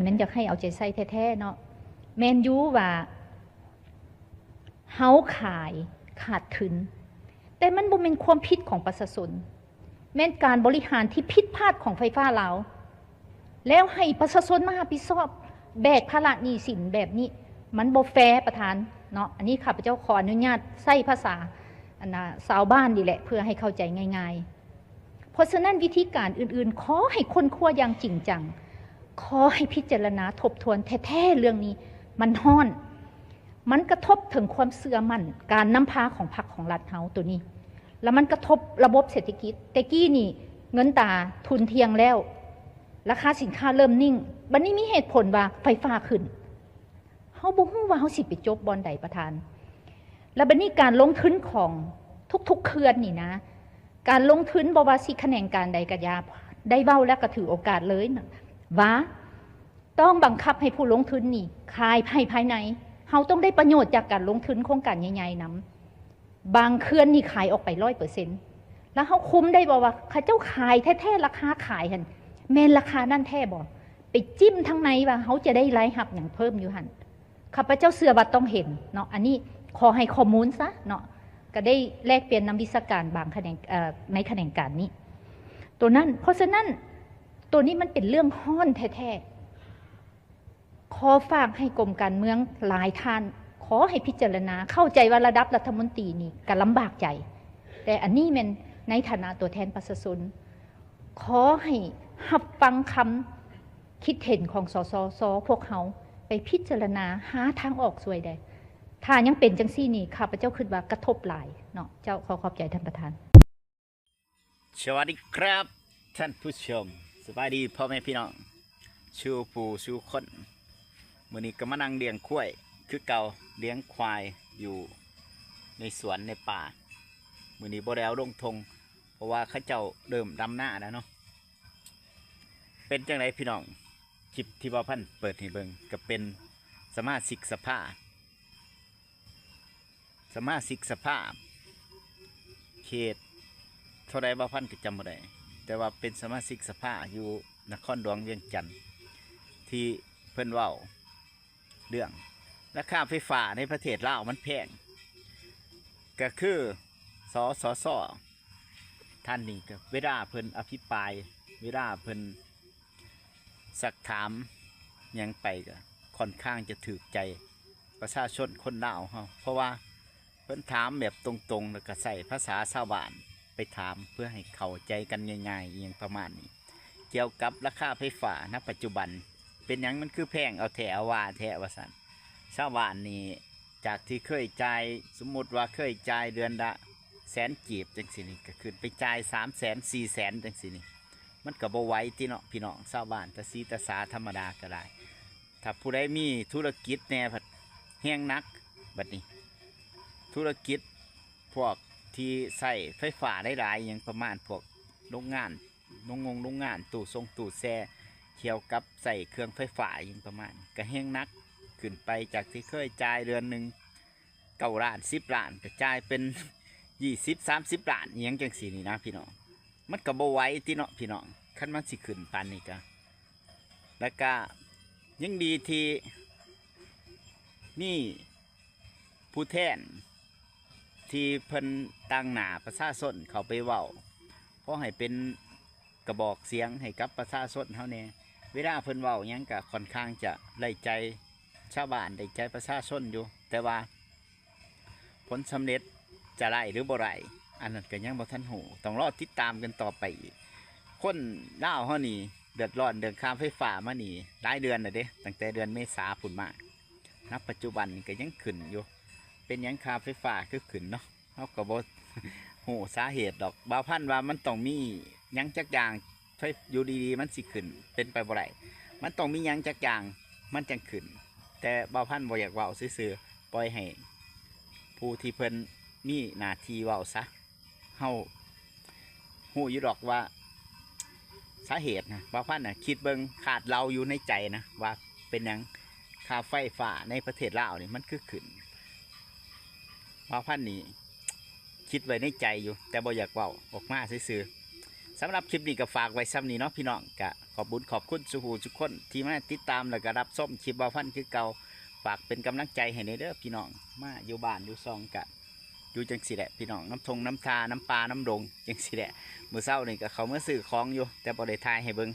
ແມ່ນຢາກໃຫ້ເອົາໃຈໃສ່ແທ້ໆເນາະ. ແມ່ນຢູ່ວ່າເຮົາຂາຍຂາດທຶນ, ແຕ່ມັນບໍ່ແມ່ນຄວາມຜິດຂອງປະຊາຊົນ, ແມ່ນການບໍລິຫານທີ່ຜິດພາດຂອງໄຟຟ້າລາວ, ແລ້ວໃຫ້ປະຊາຊົນມາຮັບຜິດຊອບ ແບກພາລະໜີ້ສິນແບບນີ້ ມັນບໍ່ແຟປະທານເນາະ. ອັນນີ້ຂ້າພະເຈົ້າຂໍອະນຸຍາດໃຊ້ພາສາ ອັນນ່າ ຊາວບ້ານນີ້ແຫຼະ ເພື່ອໃຫ້ເຂົ້າໃຈງ່າຍໆ. ເພາະສະນັ້ນ ວິທີການອື່ນໆ ຂໍໃຫ້ຄົ້ນຄວ້າຢ່າງຈິງຈັງ, ຂໍໃຫ້ພິຈາລະນາທົບທວນແທ້ໆ ເລື່ອງນີ້ມັນຮ້ອນ, ມັນກະທົບເຖິງຄວາມເຊື່ອໝັ້ນການນຳພາຂອງພັກຂອງລັດເຮົາໂຕນີ້, ແລ້ວມັນກະທົບລະບົບເສດຖະກິດ. ແຕ່ກີ້ນີ້ເງິນຕາທຸ່ນທ່ຽງແລ້ວ, ລາຄາສິນຄ້າເລີ່ມນິ່ງ, ບັດນີ້ມີເຫດຜົນວ່າໄຟຟ້າຂຶ້ນ. ເຮົາບໍ່ຮູ້ວ່າເຮົາຊິໄປຈົບບ່ອນໃດປະທານ. ແລ້ວບັດນີ້ການລົງທຶນຂອງທຸກໆເຂື່ອນນີ້ນະ, ການລົງທຶນບໍ່ວ່າຊິຂະແໜງການໃດກະຢ່າ, ໄດ້ເວົ້າແລ້ວກະຖືໂອກາດເລີຍນະ ວ່າຕ້ອງບັງຄັບໃຫ້ຜູ້ລົງທຶນນີ້ຂາຍໃຫ້ພາຍໃນ, ເຮົາຕ້ອງໄດ້ປະໂຫຍດຈາກການລົງທຶນໂຄງການໃຫຍ່ໆນຳ. ບາງເຂື່ອນນີ້ຂາຍອອກໄປຮ້ອຍເປີເຊັນ ແລ້ວເຮົາຄຸມໄດ້ບໍ່ວ່າເຂົາເຈົ້າຂາຍແທ້ໆ ລາຄາຂາຍຫັ້ນແມ່ນລາຄານັ້ນແທ້ບໍ່? ໄປຈິ້ມທາງໃນວ່າເຮົາຈະໄດ້ລາຍຮັບຫຍັງເພີ່ມຢູ່ຫັ້ນ. ຂ້າພະເຈົ້າເຊື່ອວ່າຕ້ອງເຫັນເນາະ, ອັນນີ້ຂໍໃຫ້ຂໍ້ມູນຊະເນາະ, ກະໄດ້ແລກປ່ຽນນຳວິຊາການບາງຂະແໜງ ເອີ ໃນຂະແໜງການນີ້ ໂຕນັ້ນ. ເພາະສະນັ້ນ ໂຕນີ້ມັນເປັນເລື່ອງຮ້ອນແທ້ໆ. ຂໍຝາກໃຫ້ກົມການເມືອງຫຼາຍທ່ານ ຂໍໃຫ້ພິຈາລະນາ, ເຂົ້າໃຈວ່າລະດັບລັດຖະມົນຕີນີ້ກະລຳບາກໃຈ, ແຕ່ອັນນີ້ແມ່ນໃນຖານະຕົວແທນປະຊາຊົນ, ຂໍໃຫ້ຮັບຟັງຄຳຄິດເຫັນຂອງ ສສຊ ພວກເຮົາ ໄປພິຈາລະນາຫາທາງອອກຊ່ວຍແດ່. ຖ້າຍັງເປັນຈັ່ງຊີ້ນີ້ ຂ້າພະເຈົ້າຄິດວ່າກະທົບຫຼາຍເນາະ. ເຈົ້າ, ຂໍຂອບໃຈທ່ານປະທານ. ສະຫວັດດີຄັບທ່ານຜູ້ຊົມ, ສະບາຍດີພໍ່ແມ່ພີ່ນ້ອງສູ່ຜູ້ສູ່ຄົນ. ມື້ນີ້ກໍມານັ່ງລ້ຽງຄວາຍຄືເກົ່າ, ລ້ຽງຄວາຍຢູ່ໃນສວນໃນປ່າ. ມື້ນີ້ບໍ່ໄດ້ເອົາລົງທົ່ງ ເພາະວ່າເຂົາເຈົ້າເລີ່ມດຳນາແລ້ວເນາະ. ເປັນຈັ່ງໃດພີ່ນ້ອງ? ຄລິບທີ່ບ່າວພັນເປີດໃຫ້ເບິ່ງ ກໍເປັນສະມາຊິກສະພາ ສະມາຊິກສະພາເຂດເທົ່າໃດ ບ່າວພັນກໍຈຳບໍ່ໄດ້, ແຕ່ວ່າເປັນສະມາຊິກສະພາຢູ່ນະຄອນຫຼວງວຽງຈັນ ທີ່ເພິ່ນເວົ້າເລື່ອງລາຄາໄຟຟ້າໃນປະເທດລາວມັນແພງ. ກໍຄື ສສຊ ທ່ານນີ້ ກໍເວລາເພິ່ນອະພິປາຍ, ເວລາເພິ່ນ ຊັກຖາມຫຍັງໄປກໍຂ້ອນຂ້າງຈະຖືກໃຈປະຊາຊົນຄົນລາວເຮົາ, ເພາະວ່າເພິ່ນຖາມແບບຕົງໆ ແລ້ວກໍໃຊ້ພາສາຊາວບ້ານໄປຖາມ ເພື່ອໃຫ້ເຂົ້າໃຈກັນງ່າຍໆ ອີ່ຫຍັງປະມານນີ້. ກ່ຽວກັບລາຄາໄຟຟ້ານະປັດຈຸບັນ ເປັນຫຍັງມັນຄືແພງເອົາແທ້ເອົາວ່າແທ້ວ່າຊັ້ນ. ຊາວບ້ານນີ້ ຈາກທີ່ເຄີຍຈ່າຍ, ສົມມຸດວ່າເຄີຍຈ່າຍເດືອນລະແສນກີບຈັ່ງຊີ້ນີ້ ກໍຂຶ້ນໄປຈ່າຍສາມແສນ ສີ່ແສນຈັ່ງຊີ້ນີ້ ມັນກໍບໍ່ໄຫວຕິເນາະພີ່ນ້ອງຊາວບ້ານ ຕາສີຕາສາທຳມະດາກໍໄດ້. ຖ້າຜູ້ໃດມີທຸລະກິດແດ່ ພັດແຮງໜັກ. ບັດນີ້ທຸລະກິດພວກທີ່ໃຊ້ໄຟຟ້າຫຼາຍໆ ຫຍັງປະມານພວກໂຮງງານ ໂຮງງານ ໂຮງງານ ຕູ້ຊົງຕູ້ແຊ່ ກ່ຽວກັບໃຊ້ເຄື່ອງໄຟຟ້າອີ່ຫຍັງປະມານ ກໍແຮງໜັກຂຶ້ນໄປ. ຈາກທີ່ເຄີຍຈ່າຍເດືອນໜຶ່ງເກົ້າລ້ານ ສິບລ້ານ ກໍຈ່າຍເປັນຊາວ ສາມສິບລ້ານ ອີ່ຫຍັງຈັ່ງຊີ້ນີ້ນະພີ່ນ້ອງ. ມັນກໍບໍ່ໄຫວຕິເນາະພີ່ນ້ອງ ຄັນມັນຊິຂຶ້ນປານນີ້ກະ. ແລ້ວກະຍັງດີທີ່ມີຜູ້ແທນ ທີ່ເພິ່ນຕາງໜ້າປະຊາຊົນເຂົ້າໄປເວົ້າ ພໍໃຫ້ເປັນກະບອກສຽງໃຫ້ກັບປະຊາຊົນເຮົາແດ່. ເວລາເພິ່ນເວົ້າຫຍັງກະຂ້ອນຂ້າງຈະໄດ້ໃຈຊາວບ້ານ ໄດ້ໃຈປະຊາຊົນຢູ່, ແຕ່ວ່າຜົນສຳເລັດຈະໄດ້ຫຼືບໍ່ໄດ້ ອັນນັ້ນກະຍັງບໍ່ທັນຮູ້ ຕ້ອງລໍຕິດຕາມກັນຕໍ່ໄປອີກ. ຄົນລາວເຮົານີ້ເດືອດຮ້ອນເລື່ອງຄ່າໄຟຟ້າມານີ້ຫຼາຍເດືອນແລ້ວເດ້ ຕັ້ງແຕ່ເດືອນເມສາພຸ້ນມາ. ນະປັດຈຸບັນນີ້ກໍຍັງຂຶ້ນຢູ່. ເປັນຫຍັງຄ່າໄຟຟ້າຄືຂຶ້ນເນາະ? ເຮົາກໍບໍ່ຮູ້ສາເຫດດອກ. ບ່າວພັນວ່າມັນຕ້ອງມີຫຍັງຈັກຢ່າງ ໄຟ ຢູ່ດີໆມັນຊິຂຶ້ນ ເປັນໄປບໍ່ໄດ້. ມັນຕ້ອງມີຫຍັງຈັກຢ່າງມັນຈັ່ງຂຶ້ນ. ແຕ່ບ່າວພັນບໍ່ຢາກເວົ້າຊື່ໆ, ປ່ອຍໃຫ້ຜູ້ທີ່ເພິ່ນມີໜ້າທີ່ເວົ້າຊະ. ເຮົາຮູ້ຢູ່ດອກວ່າສາເຫດນະ, ບ່າວພັນນະຄິດເບິ່ງ ຄາດເດົາຢູ່ໃນໃຈນະ ວ່າເປັນຫຍັງຄ່າໄຟຟ້າໃນປະເທດລາວນີ້ມັນຄືຂຶ້ນ. ບ່າວພັນນີ້ຄິດໄວ້ໃນໃຈຢູ່ ແຕ່ບໍ່ຢາກເວົ້າອອກມາຊື່ໆ. ສຳລັບຄລິບນີ້ກໍຝາກໄວ້ສ່ຳນີ້ເນາະພີ່ນ້ອງ. ກໍຂອບບຸນຂອບຄຸນສູ່ຜູ້ສູ່ຄົນທີ່ມາຕິດຕາມ ແລ້ວກໍຮັບຊົມຄລິບບ່າວພັນຄືເກົ່າ. ຝາກເປັນກຳລັງໃຈໃຫ້ແດ່ເດີພີ່ນ້ອງ. ມາຢູ່ບ້ານຢູ່ຊ່ອງກະຢູ່ຈັ່ງຊີ້ແຫຼະພີ່ນ້ອງ, ນຳທົ່ງນຳທ່າ ນຳປ່ານຳດົງຈັ່ງຊີ້ແຫຼະ. ມື້ເຊົ້ານີ້ກໍເຂົ້າມາຊື້ຂອງຢູ່ ແຕ່ບໍ່ໄດ້ຖ່າຍໃຫ້ເບິ່ງ.